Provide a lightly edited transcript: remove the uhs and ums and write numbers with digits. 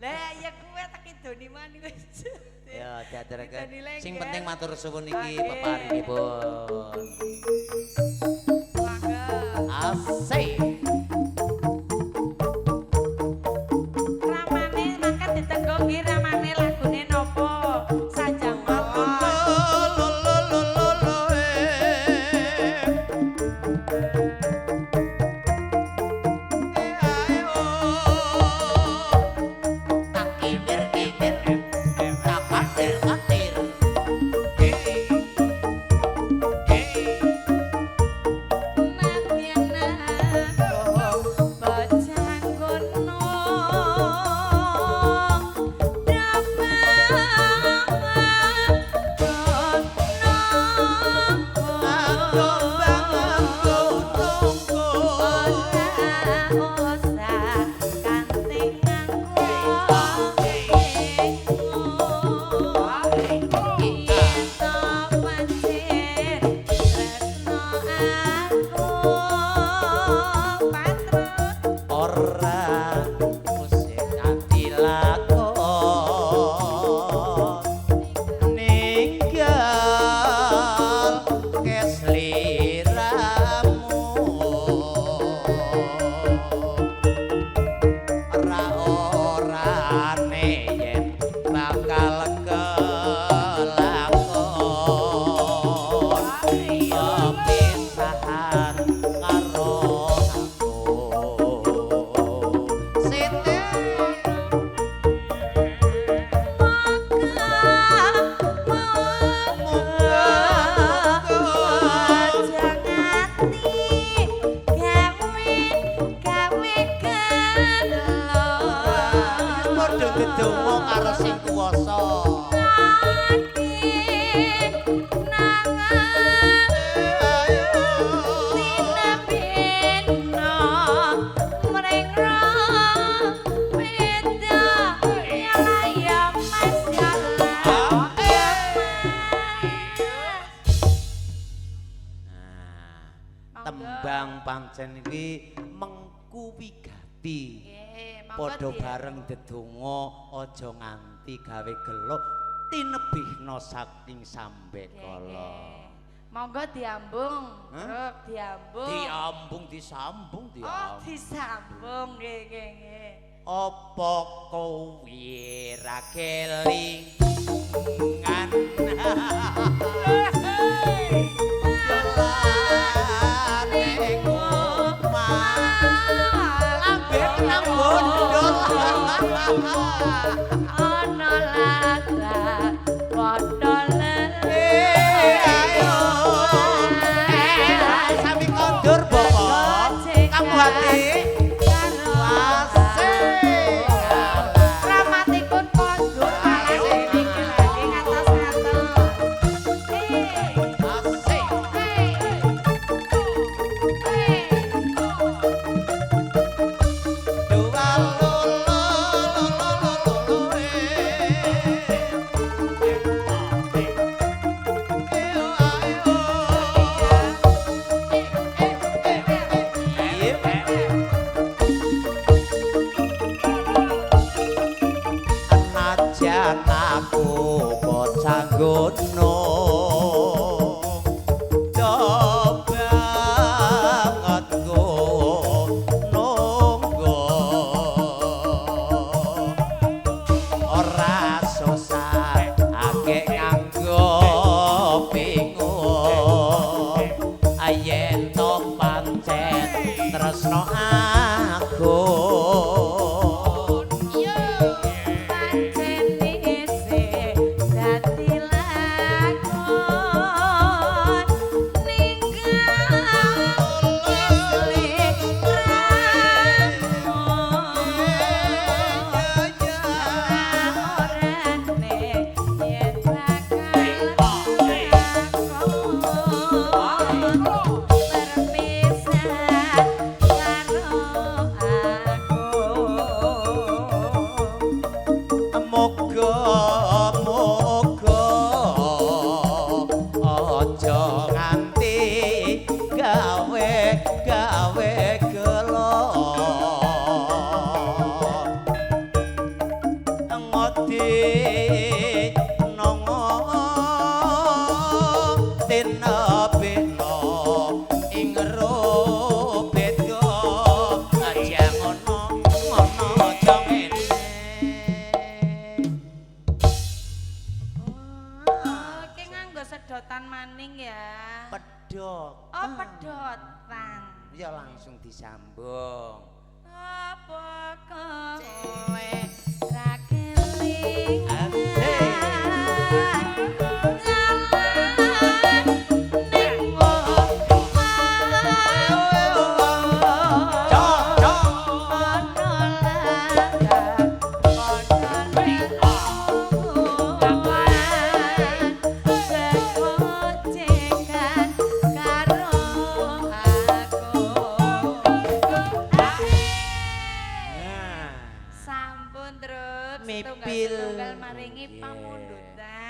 Lah ya kuwe tak idoni maning wis. Ya diaturaken. Idoni lengger. Sing penting matur suwun iki Nggih. peparingipun. Mangga. Asik. Ramane mangkat ditenggo nggih ramane lagune napa? Sanjang mawon. Tak kibir-kibir, tak katir-katir. Nadyan aku bocah gunung Ora musik dilakon ninggal kesliramu ora orane yen bakal kelakon pepisahan karo aku. Siti. Padha ndedonga karo sing kuwasa. Nah, tembang pancen iki mengku wigati. Padha bareng ndedonga aja nganti gawe gelo tinebihna saking sambekala. Monggo diambung, Hah? Ruk, diambung. Diambung disambung Oh, diambung. Disambung nggih nggih nggih. Apa kowe ra kelingan? Dolane omah lambe nang bondol. Ana laga padha Eh, ayo. Eh, sami kondur bapak. Kamu hati. Asik. Ramatipun kondur malah niki lagi ngatos-ngatos. Asik. Dua lo lo lo lo lo lo eh. Najan aku bocah gunung do banget go nunggu ora susah akeh nganggo bingung yen to pancen tresno aku. Pancen isih dadi lagu. Kinongo tinebihna ing beda, aja ngono ngono, aja ngene. Oh, iki nganggo sedotan maning ya. Pedhot. Oh, pedotan. Ya langsung disambung. Apa kowe Cewek. ra kelingan jalan ning omah? Cok, cok. Ana langkah padha lelungan, sekocekan karo aku. Nah. Sampun, Truk. Mipil. Setunggal maringi Nggih. pamundutan.